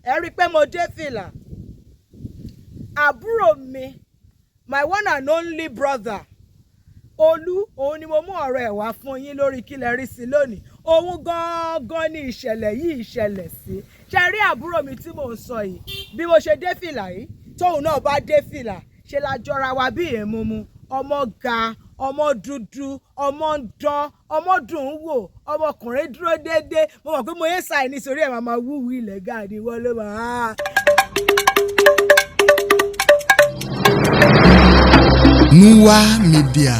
Ẹ rí i pé mo dé fìlà. Àbúrò mi, my one and only brother, Olú, òun ni mo mú ọ̀rọ̀ ẹ̀ wá fún yín lórí Kí Lẹ Rí Sí lónìí. Òun gangan ni ìṣẹ̀lẹ̀ yìí ṣẹlẹ̀ sí. Ṣe rí àbúrò mi tí mò ń sọ yìí, bí mo ṣe dé fìlà yìí, tóun náà bá dé fìlà, ṣe la jọra wa bí èémúmu. Ọmọ ga, ọmọ dúdú, ọmọ ń dán, ọmọ dùn ún wò, ọmọkùnrin dúró déédéé. Mo mọ̀ pé mo yé sáì nítorí ẹ̀ máa máa wúwo ilẹ̀ gáàdì wọlé máa. Nuwa Media.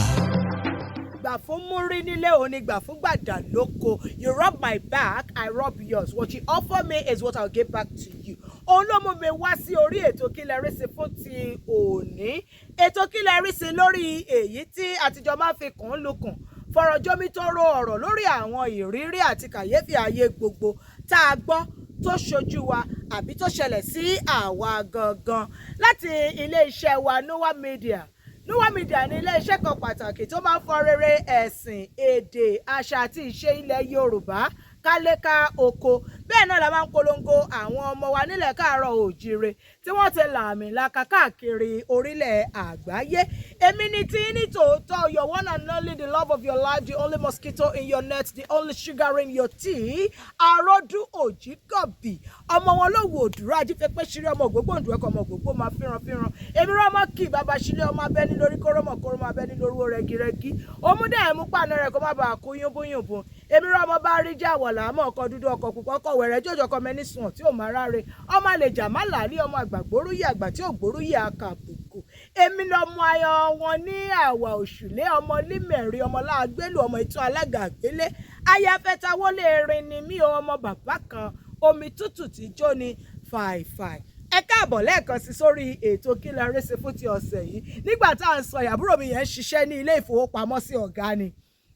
Gbà fún múrí nílé, òun ni gbà fún gbàdà lóko. You rub my back, I rub yours. What you offer me is what I'll give back to you. Òun ló mú mi wá sí orí ètò Kí Lẹ Rí Sí fún ti òní. Ètò Kí Lẹ Rí Sí lórí èyí tí àtijọ́ máa fi kùn ún lukùn fọ̀rọ̀ jómitóró ọ̀rọ̀ lórí àwọn ìrírí àti kàyéfì ayé gbogbo tá a gbọ́, tó ṣojú wa àbí tó ṣẹlẹ̀ sí àwa gangan, láti ilé-iṣẹ́ wa, Noah Media. Noah Media ní ilé-iṣẹ́ kan pàtàkì tó máa ń fọ rere ẹ̀sìn, èdè, àṣà àti ìṣe ilẹ̀ Yorùbá káléká oko. Bẹ́ẹ̀ náà la máa ń polongo àwọn ọmọ wa nílẹ̀ káàárọ̀ òjíire tí wọ́n ti làmì laka káàkiri orílẹ̀ àgbáyé. Èmi ni tí ní tòótọ́, your one and only, the love of your life, the only mosquito in your net, the only sugar in your tea, Àròdún Òjìgọ̀bì, ọmọ wọn ló wò òdùrọ̀ ajífẹ́pẹ́ ṣírí, ọmọ ògbógbòǹdù ẹ̀kọ́, ọmọ ògbógbò máa fíran fíran. Èmi rán ọmọ kì bàbá sílé, ọmọ abẹ́ni lórí kórómọ̀ kórómọ̀, abẹ́ni lórí rẹ́gírẹ́gí, òmùdá ẹ̀mú pàánù rẹ̀ kó má bàa kú yúnbúyùnbùn. Èmi rán ọmọ bá rí jẹ́ àwọ̀là àmọ́ ọkọ̀ dúdú, ọkọ̀ pupa, ọkọ̀ wẹ̀rẹ̀ jòjò, ọkọ̀ mẹ́ni sùn tí ò máa ráre, ọmọ àlejò àmàlà ní ọmọ àgbà gbóríyè, àgbà tí ò gbóríyè akàbùkù. Èmi lọmọ ayọ̀ wọn ní àwà òṣùlé, ọmọ límẹ̀rí, ọmọ láàgbélù, ọmọ ìtún alága àgbélé, ayafẹ́tawọlé erin ni mí o, ọmọ bàbá kan omi tútù tí jó ni fàìfàì. Ẹ káàbọ̀ lẹ́ẹ̀kan sí sórí ètò Kí Lẹ Rí Sí fún ti ọ̀sẹ̀ yìí. Nígbà tá à ń sọ, àbúrò mi yẹn ń ṣiṣẹ́ ní ilé ìfowópamọ́sí, ọ̀gá ni.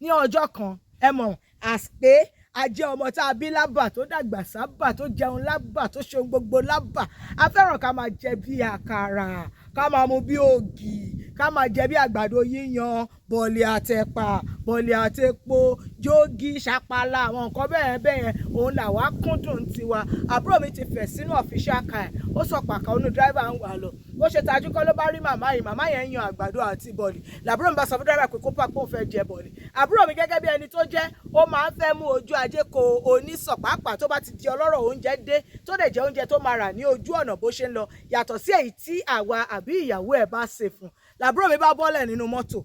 Ní ọjọ́ kan, ẹ mọ̀ àpé a jẹ́ ọmọ tá a bí lábà, tó dàgbà sábà, tó jẹun lábà, tó ṣe ohun gbogbo lábà, a fẹ́ràn ká máa jẹ bí àkàrà, ká máa mu bí ògì, ká máa jẹ bí àgbàdo yíyan, bọ̀lì àtẹ̀pà, bọ̀lì àtẹ̀po, jógí, ṣapala, àwọn nǹkan bẹ́ẹ̀ bẹ́ẹ̀. Òun làwa kúndùn tiwa. Àbúrò mi ti fẹ̀ sínú official car, ó sọ pàkà onú driver ń wà lọ. Bó ṣe tajú kọ́ ló bá rí màmá yìí. Màmá yẹn ń yan àgbàdo àti bọ̀lì. Làbúrò mi bá sọ fún driver pé kó pàpọ̀, òun fẹ́ jẹ bọ̀lì. Àbúrò mi, gẹ́gẹ́ bí ẹni tó jẹ́ ó máa ń fẹ́ mú ojú ajé ko onísọ̀, pàápàá tó bá ti di ọlọ́rọ̀ oúnjẹ dé, tó dẹ̀ jẹ́ oúnjẹ tó máa rà ní ojú ọ̀nà bó ṣe ń lọ, yàtọ̀ sí èyí tí àwa àbí ìyàwó ẹ̀ bá ṣe fún. Làbúrò mi bá bọ́lẹ̀ nínú mọ́tò,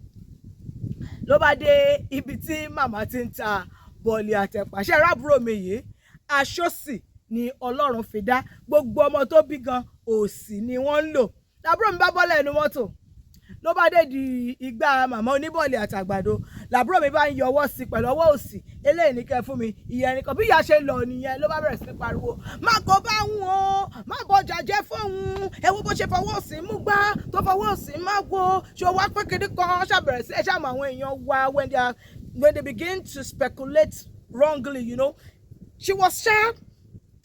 ló bá dé ibi tí màmá ti ń ta bọ̀ọ̀lì àtẹ̀pà. Ṣe rábúrò mi yìí, aṣọ́sì ni Ọlọ́run fi dá. Gbogbo ọmọ tó bí gan, òsì ni wọ́n ń lò. Làbúrò mi bá bọ́lẹ̀ nínú mọ́tò, ló bá dé di igbá màmá oníbọ̀ọ̀lì àtàgbàdo. Làbúrò mi bá ń yọwọ́ sí pẹ̀lú ọwọ́ òsì, "Eléyìí ní kẹ́ fún mi." Ìyẹn nìkan, bí ìyá ṣe lọ nìyẹn, ló bá bẹ̀rẹ̀ sí pariwo, "Má kó bá wùn o, má bọjà jẹ́ fóun. Ẹ wo bó ṣe fọwọ́ òsì mú gbá, tó fọwọ́ òsì má wo ṣé o wá pé kiri kan." Ṣàbẹ̀rẹ̀ sí ẹ ṣàmù àwọn èèyàn wa, when they begin to speculate wrongly. She was sharp.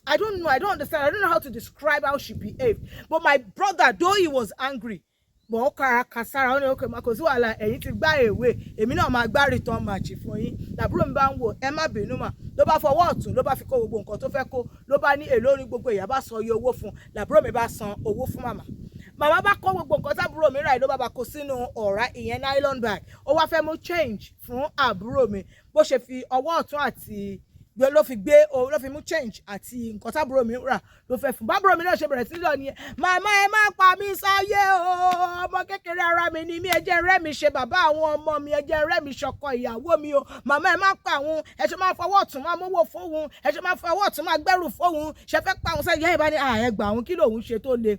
I don't know. I don't understand. I don't know how to describe how she behaved. But my brother, though he was angry, but ó kára kására, ó ní, "Okay, kò sí wàhálà, ẹ̀yin ti gbá èwe, èmi náà máa gbá return match fún yín." Làbúrò mi bá ń wò, "Ẹ má bínú mà." Ló bá fọwọ́ ọ̀tún, ló bá fi kó gbogbo nǹkan tó fẹ́ kó, ló bá ní èlò ní gbogbo. Ìyá bá sọ iye owó fún. Làbúrò mi bá san owó fún màmá. Màmá bá kó gbogbo nǹkan tábúrò mi rà yìí, ló bá kó sínú ọ̀rá, ìyẹn nylon bag. Ó wá fẹ́ mú change fún àbúrò mi. Bó ṣe fi ọwọ́ ọ̀tún àti gbé ló fi gbé, ló fi mú change àti nǹkan tábúrò mi rà ló fẹ́ fún. Bábúrò mi náà ṣe bẹ̀rẹ̀ sí lọ nìyẹn, "Màmá, ẹ má pa mí sáyé o. Ọmọ kékeré ara mi ni mí. Ẹ jẹ́ rẹ́ mi ṣe bàbá àwọn ọmọ mi, ẹ jẹ́ rẹ́ mi ṣọkọ ìyàwó mi o. Màmá, ẹ má pa àwọn. Ẹ ṣe máa fọwọ́ ọ̀tún máa mówó fóun, ẹ ṣe máa fọwọ́ ọ̀tún máa gbẹ́rù fóun, ṣe fẹ́ pa àwọn sẹ́yìn?" Ìyá ìbá ní ẹ gbà àwọn, kí lòun ṣe tó le?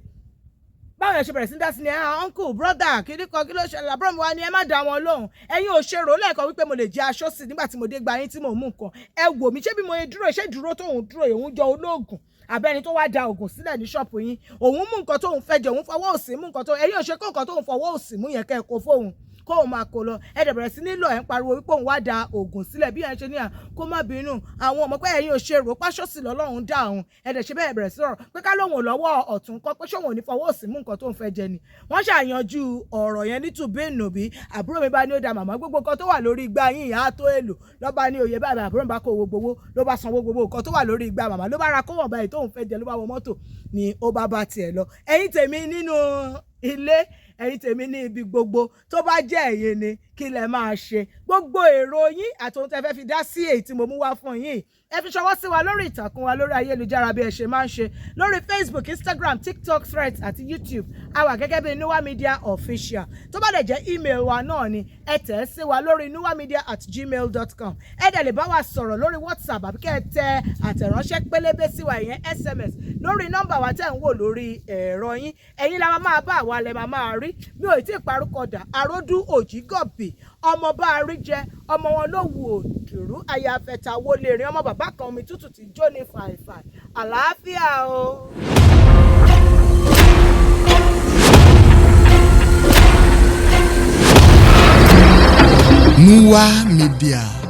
Báwọn yẹn ṣe bẹ̀rẹ̀ sí dá sí ni, "Ah, uncle, brother, kìíní kan, kí ló ṣẹlẹ̀?" Àbúrò mi wá ní, "Ẹ má dá wọn lóhùn. Ẹ̀yin ò ṣe rò lẹ́ẹ̀kan wípé mo lè jẹ́ aṣọ sí nígbà tí mo dé gba yín tí mò ń mú nǹkan? Ẹ wò mí, ṣé bí mo yẹ dúró, ṣé dúró tóun dúró, òun jọ olóògùn àbẹ́ni tó wá da oògùn sílẹ̀ ní ṣọ́ọ̀pù yín? Òun mú nǹkan tóun fẹ́ jẹ, òun fọwọ́ òsì mú nǹkan tó, ẹ̀yin ò ṣe kó nǹkan tóun fọwọ́ òsì mú yẹn kẹ́ ẹ kó fóun." Kó òun máa kó lọ. Ẹ dẹ̀ bẹ̀rẹ̀ sí nílò, ẹ̀ ń pariwo wípé òun wá da oògùn sílẹ̀ bí ẹ̀ ń ṣe ní à kó má bínú. Àwọn ọmọ pé ẹ̀yin ò ṣe rò páṣọ́sì lọ́lọ́run dá òun. Ẹ dẹ̀ ṣe bẹ́ẹ̀, bẹ̀rẹ̀ sí ọ̀rọ̀ pé ká lóun ò lọ́wọ́ ọ̀tún kọ́, pé ṣóun ò ní fọwọ́ òsì mú nǹkan tó ń fẹ́ jẹ ni. Wọ́n ṣàyanjú ọ̀rọ̀ yẹn ní tùbí-ìnùbí. Àbúrò mi bá ní ó da, màmá, gbogbo nǹkan tó wà lórí igbá yín ìyá tó èlò lọ́ba ní òye báyìí. Àbúrò mi bá kó owó gbowó, ló bá sanwó gbogbo nǹkan tó wà lórí igbá màmá, ló bá ra kówọ̀n báyìí tóun fẹ́ jẹ, ló bá wọ mọ́tò ni ó bá bá tiẹ̀ lọ. Ẹ̀yin tèmi nínú ilé, ẹ̀yin tèmi ní ibi gbogbo, tó bá jẹ́ ẹ̀yin ni, kí lẹ máa ṣe? Gbogbo èrò yín àti ohun tẹ́ fẹ́ fi dá sí èyí tí mo mú wá fún yín, ẹ fi ṣọwọ́ sí wa lórí ìtàkùn wa lórí ayélujára bí ẹ ṣe máa ń ṣe lórí Facebook, Instagram, TikTok, Threads àti YouTube. A wà gẹ́gẹ́ bí Nuwa Media Official. Tó bá dẹ̀ jẹ́ email wa náà ni, ẹ tẹ̀ ẹ́ sí wa lórí nuwamedia@gmail.com. Ẹ dẹ̀ lè bá wa sọ̀rọ̀ lórí WhatsApp àbí kẹ́ ẹ tẹ àtẹ̀ránṣẹ́ pélébé sí wa, ìyẹn SMS, lórí nọ́mbà wa tẹ̀ ń wò lórí ẹ̀rọ yín. Ẹ̀yin la máa bá, àwa lẹ máa rí. Mi ò tí ì parúkọ dà. Àròdú òjìgọ̀bì, ọmọ bá a rí jẹ, ọmọ wọn ló wù òdùrú, àyàfẹ̀tà wo lè rìn, ọmọ bàbá kan omi tútù tí jó ní fàìfàì. Àlàáfíà o. Nuwa Media.